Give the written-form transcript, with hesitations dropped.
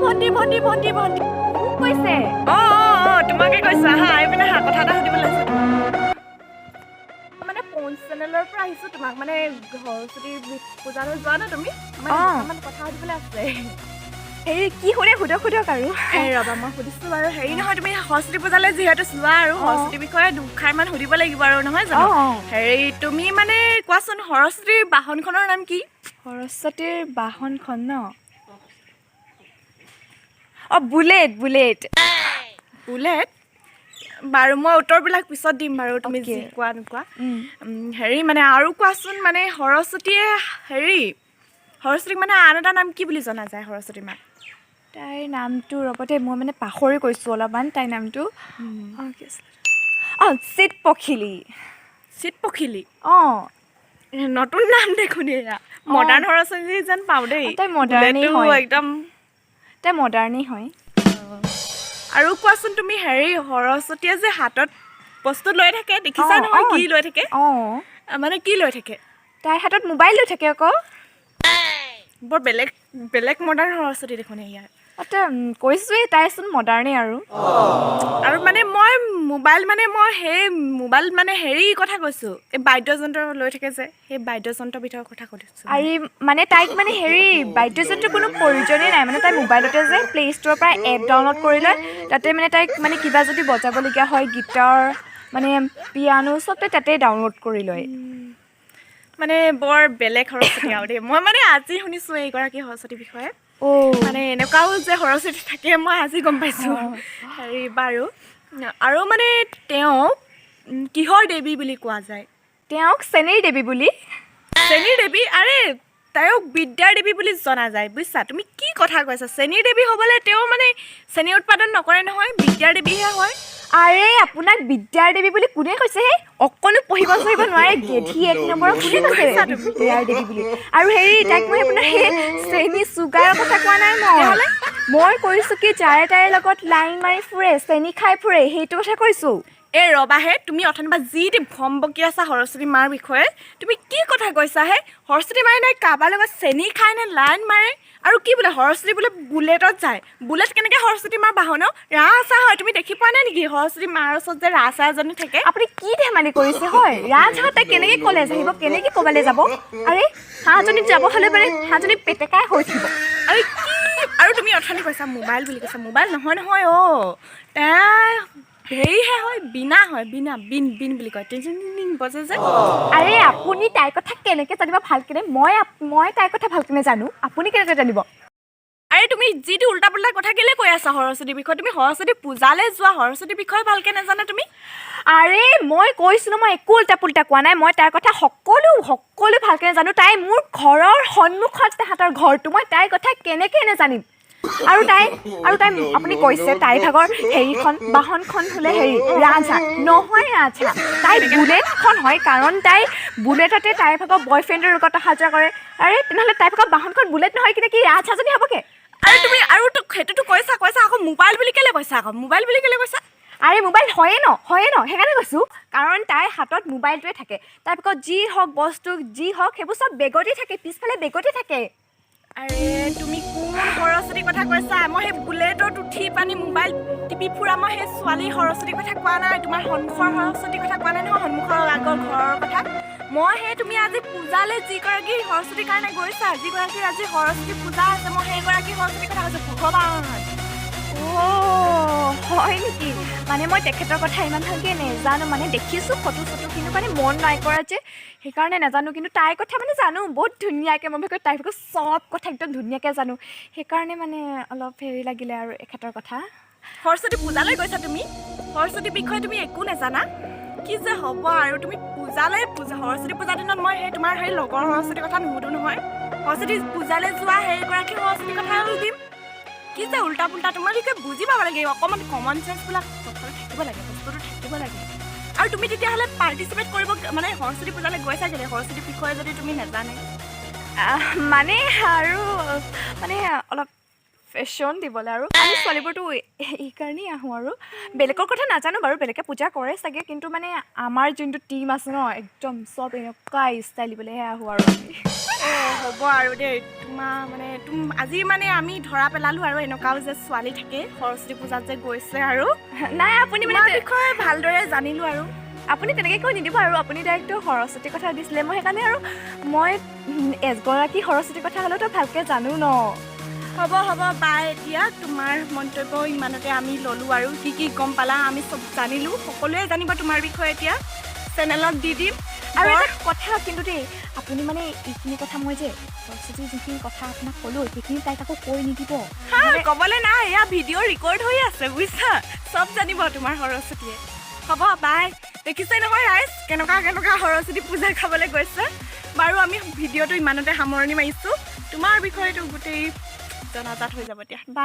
ভণ্টি, ভণ্টি, ভণ্টি, ভণ্টি। মোক কৈছে? অঁ, তোমাকে কৈছোঁ। আহা, আহি পিনে আহা, কথা এটা সুধিবলৈ আছে তোমাক। মানে পঞ্চ চেনেলৰ পৰা আহিছোঁ। তোমাক মানে সৰস্বতী পূজালৈ যোৱা ন তুমি? মানে দুটামান কথা সুধিবলৈ আছে। হেৰি, কি সোধে সোধক, সোধক আৰু। এই ৰ'বা, মই সুধিছোঁ বাৰু। হেৰি নহয়, তুমি সৰস্বতী পূজালৈ যিহেতু যোৱা আৰু সৰস্বতীৰ বিষয়ে দুষাৰমান সুধিব লাগিব আৰু, নহয় জানো? অঁ। হেৰি, তুমি মানে কোৱাচোন, সৰস্বতীৰ বাহনখনৰ নাম কি? সৰস্বতীৰ বাহনখন ন? অঁ, বুলেট, বুলেট। বুলেট। বাৰু, মই উত্তৰবিলাক পিছত দিম বাৰু, তুমি যি কোৱা নোকোৱা। হেৰি, মানে আৰু কোৱাচোন, মানে সৰস্বতীয়ে হেৰি, সৰস্বতীক মানে আন এটা নাম কি বুলি জনা যায়, সৰস্বতী মাক? তাইৰ নামটো, ৰ'ব দেই, মই মানে পাহৰি গৈছোঁ অলপমান তাইৰ নামটো। অঁ, কি আছিলে? অঁ, চিত পখিলি। চিত পখিলি? অঁ। নতুন নাম দেখোন এয়া। মডাৰ্ণ সৰস্বতী যেন পাওঁ দেই। তাই মডাৰ্ণেই বুলেটো হয়। একদম। তাই মডাৰ্ণেই হয়। আৰু কোৱাচোন তুমি, হেৰি, সৰস্বতীয়ে যে হাতত বস্তু লৈ থাকে, দেখিছা নহয়? অঁ। কি লৈ থাকে? অঁ। মানে কি লৈ থাকে? তাইৰ হাতত মোবাইল লৈ থাকে আকৌ। বৰ বেলেগ বেলেগ মডাৰ্ণ সৰস্বতী দেখোন এয়া। অঁ, তই কৈছোৱেই, তাইচোন মডাৰ্ণেই আৰু। আৰু মানে মই মোবাইল, মানে মই সেই মোবাইল মানে হেৰি কথা কৈছোঁ, এই বাদ্যযন্ত্ৰ লৈ থাকে যে, সেই বাদ্যযন্ত্ৰবিধৰ কথা কৈছোঁ। আৰু মানে তাইক মানে হেৰি, বাদ্যযন্ত্ৰৰ কোনো প্ৰয়োজনেই নাই। মানে তাই মোবাইলতে যে প্লে' ষ্ট'ৰৰ পৰা এপ ডাউনলোড কৰি লয়, তাতে মানে তাইক মানে কিবা যদি বজাবলগীয়া হয়, গীটাৰ, মানে পিয়ানো, চব তাই তাতে ডাউনলোড কৰি লয়। মানে বৰ বেলেগ সৰস্বতী আৰু দেই। মই মানে আজি শুনিছোঁ এইগৰাকী সৰস্বতীৰ বিষয়ে। মানে এনেকুৱাও যে সৰস্বতী থাকে, মই আজি গম পাইছোঁ। হেৰি বাৰু, আৰু মানে তেওঁ কিহৰ দেৱী বুলি কোৱা যায়? তেওঁক চেনীৰ দেৱী বুলি। চেনীৰ দেৱী? আৰে, তেওঁক বিদ্যাৰ দেৱী বুলি জনা যায়, বুজিছা? তুমি কি কথা কৈছা? চেনীৰ দেৱী হ'বলৈ তেওঁ মানে চেনী উৎপাদন নকৰে নহয়, বিদ্যাৰ দেৱীহে হয়। আৰে, আপোনাক বিদ্যাৰ দেৱী বুলি কোনে কৈছে হে? অকণো পঢ়িব চঢ়িব নোৱাৰে, গেধি এক নম্বৰৰ। কোনে কৈছে বিদ্যাৰ দেৱী বুলি? আৰু হেৰি, তাইক মই আপোনাৰ সেই চেনী চুগাৰৰ কথা কোৱা নাই। মই কৈছোঁ কি, যাৰে তাৰে লগত লাইন মাৰি ফুৰে, চেনী খাই ফুৰে, সেইটো কথা কৈছোঁ। এই ৰবাহে, তুমি অথনিৰ পৰা যি টি ভ্ৰম বকি আছা সৰস্বতী মাৰ বিষয়ে। তুমি কি কথা কৈছা হে? সৰস্বতী মায়ে নে কাৰোবাৰ লগত চেনী খায় নে লাইন মাৰে? আৰু কি বোলে সৰস্বতী বোলে বুলেটত যায়? বুলেট কেনেকৈ সৰস্বতী মাৰ বাহন? ৰাজহাঁহ হয়। তুমি দেখি পোৱা নাই নেকি সৰস্বতী মাৰ ওচৰত যে ৰাজহাঁহ এজনী থাকে? আপুনি কি ধেমালি কৰিছে হয়? ৰাজহাঁহ তাই কেনেকৈ কলেজ আহিব, কেনেকৈ ক'বালৈ যাব? আৰে, হাঁহজনীক যাব হ'লে মানে হাঁহজনী পেটেকাই হৈ থাকিব। আৰু কি, আৰু তুমি অথনি কৈছা মোবাইল বুলি কৈছা। মোবাইল নহয় নহয় অ', তাই হেৰিহে হয়, বীণা হয়, বীণা। বীণ, বীণ বুলি কয়, টিং টিং টিং বজে যে। আৰে, আপুনি তাইৰ কথা কেনেকৈ জানিব ভালকেনে? মই তাইৰ কথা ভালকেনে জানো, আপুনি কেনেকৈ জানিব? আৰে, তুমি যিটো উল্টা পুল্টা কথা কেলৈ কৈ আছা সৰস্বতীৰ বিষয়ে? তুমি সৰস্বতী পূজালৈ যোৱা, সৰস্বতীৰ বিষয়ে ভালকৈ নাজানা তুমি? আৰে, মই কৈছোঁ ন, মই একো উল্টা পুল্টা কোৱা নাই। মই তাইৰ কথা সকলো সকলো ভালকৈ জানো। তাই মোৰ ঘৰৰ সন্মুখত তাহাঁতৰ ঘৰটো, মই তাইৰ কথা কেনেকৈ নাজানিম? আৰু তাই আপুনি কৈছে তাইৰ ভাগৰ হেৰিখন, বাহনখন হ'লে হেৰি ৰাজহাঁহ নহয়, ৰাজহাঁহ তাই বুলেটখন হয়, কাৰণ তাই বুলেটতে তাইৰ ভাগৰ বয়ফ্ৰেণ্ডৰ লগত অহা যোৱা কৰে। আৰে, তেনেহ'লে তাইৰ ভাগৰ বাহনখন বুলেট নহয় কিনে কি ৰাজহাঁহজনী হ'বগে? আৰু তুমি আৰু তো সেইটোতো কৈছা কৈছা, আকৌ মোবাইল বুলি কেলৈ কৈছা? আকৌ মোবাইল বুলি কেলৈ কৈছা? আৰে, মোবাইল হয়ে ন, হয়ে ন, সেইকাৰণে কৈছোঁ। কাৰণ তাইৰ হাতত মোবাইলটোৱে থাকে। তাৰপিছত যি হওক বস্তু যি হওক, সেইবোৰ চব বেগতেই থাকে, পিছফালে বেগতে থাকে। আৰে, তুমি কোন সৰস্বতীৰ কথা কৈছা? মই সেই বুলেটত উঠি পানি মোবাইল টিপি ফুৰা মই সেই ছোৱালী সৰস্বতীৰ কথা কোৱা নাই। তোমাৰ সন্মুখৰ সৰস্বতীৰ কথা কোৱা নাই নহয়, সন্মুখৰ আগৰ ঘৰৰ কথা। মই সেই তুমি আজি পূজালৈ যিগৰাকী সৰস্বতীৰ কাৰণে গৈছা, যিগৰাকীৰ আজি সৰস্বতী পূজা আছে, মই সেইগৰাকী সৰস্বতীৰ কথা কৈছোঁ। ভগৱান! অ' হয় নেকি? মানে মই তেখেতৰ কথা ইমান ভালকৈ নেজানো। মানে দেখিছোঁ ফটো চটো, কিন্তু মানে মন নাই কৰা যে, সেইকাৰণে নাজানো। কিন্তু তাইৰ কথা মানে জানো বহুত ধুনীয়াকৈ। মই ভাবোঁ তাইৰ ভাগৰ চব কথা একদম ধুনীয়াকৈ জানো, সেইকাৰণে মানে অলপ হেৰি লাগিলে আৰু এখেতৰ কথা। সৰস্বতী পূজালৈ গৈছা তুমি, সৰস্বতীৰ বিষয়ে তুমি একো নাজানা? কি যে হ'ব আৰু! তুমি পূজালৈ, পূজা, সৰস্বতী পূজাৰ দিনত মই সেই তোমাৰ সেই লগৰ সৰস্বতীৰ কথা নুসুধো নহয়। সৰস্বতী পূজালৈ যোৱা সেইগৰাকী সৰস্বতীৰ কথা সুধিম। কি যে উল্টা পুল্টা! তোমালোকে বুজি পাব লাগে অকণমান, কমন চেঞ্চবিলাক কথাটো থাকিব লাগে, বস্তুটো থাকিব লাগে। আৰু তুমি তেতিয়াহ'লে পাৰ্টিচিপেট কৰিব, মানে সৰস্বতী পূজালৈ গৈছা কেলৈ, সৰস্বতীৰ বিষয়ে যদি তুমি নাজানে? মানে আৰু মানে অলপ ফেশ্বন দিবলৈ আৰু আমি ছোৱালীবোৰতো এইকাৰণেই আহোঁ। আৰু বেলেগৰ কথা নাজানো বাৰু, বেলেগে পূজা কৰে চাগে, কিন্তু মানে আমাৰ যোনটো টীম আছে ন, একদম চব এনেকুৱা ষ্টাইল দিবলৈহে আহোঁ আৰু আমি। অ' হ'ব আৰু দেই, তোমাৰ মানে আজি মানে আমি ধৰা পেলালোঁ আৰু এনেকুৱাও যে ছোৱালী থাকে, সৰস্বতী পূজাত যে গৈছে আৰু। নাই, আপুনি মানে তোমাৰ বিষয়ে ভালদৰে জানিলোঁ আৰু। আপুনি তেনেকৈ কৈ নিদিব আৰু। আপুনি ডাইৰেক্টটো সৰস্বতীৰ কথা দিছিলে, মই সেইকাৰণে আৰু মই এগৰাকী সৰস্বতীৰ কথা হ'লেওতো ভালকৈ জানো ন। হ'ব হ'ব, বাই। এতিয়া তোমাৰ মন্তব্য ইমানতে আমি ল'লোঁ আৰু কি কি গম পালা আমি চব জানিলোঁ। সকলোৱে জানিব তোমাৰ বিষয়ে, এতিয়া চেনেলত দি দিম। আৰু এটা কথা কিন্তু দেই, আপুনি মানে এইখিনি কথা, মই যে সৰস্বতীৰ যোনখিনি কথা আপোনাক ক'লোঁ, সেইখিনি তাইক আকৌ কৈ নিদিব। হা, ক'বলৈ নাই, এয়া ভিডিঅ' ৰেকৰ্ড হৈ আছে বুজিছা, চব জানিব তোমাৰ সৰস্বতীয়ে। হ'ব, বাই। দেখিছে নহয় ৰাইজ, কেনেকুৱা কেনেকুৱা সৰস্বতী পূজা খাবলৈ গৈছে। বাৰু, আমি ভিডিঅ'টো ইমানতে সামৰণি মাৰিছোঁ। তোমাৰ বিষয়েতো গোটেই জনাজাত হৈ যাব এতিয়া। বাই।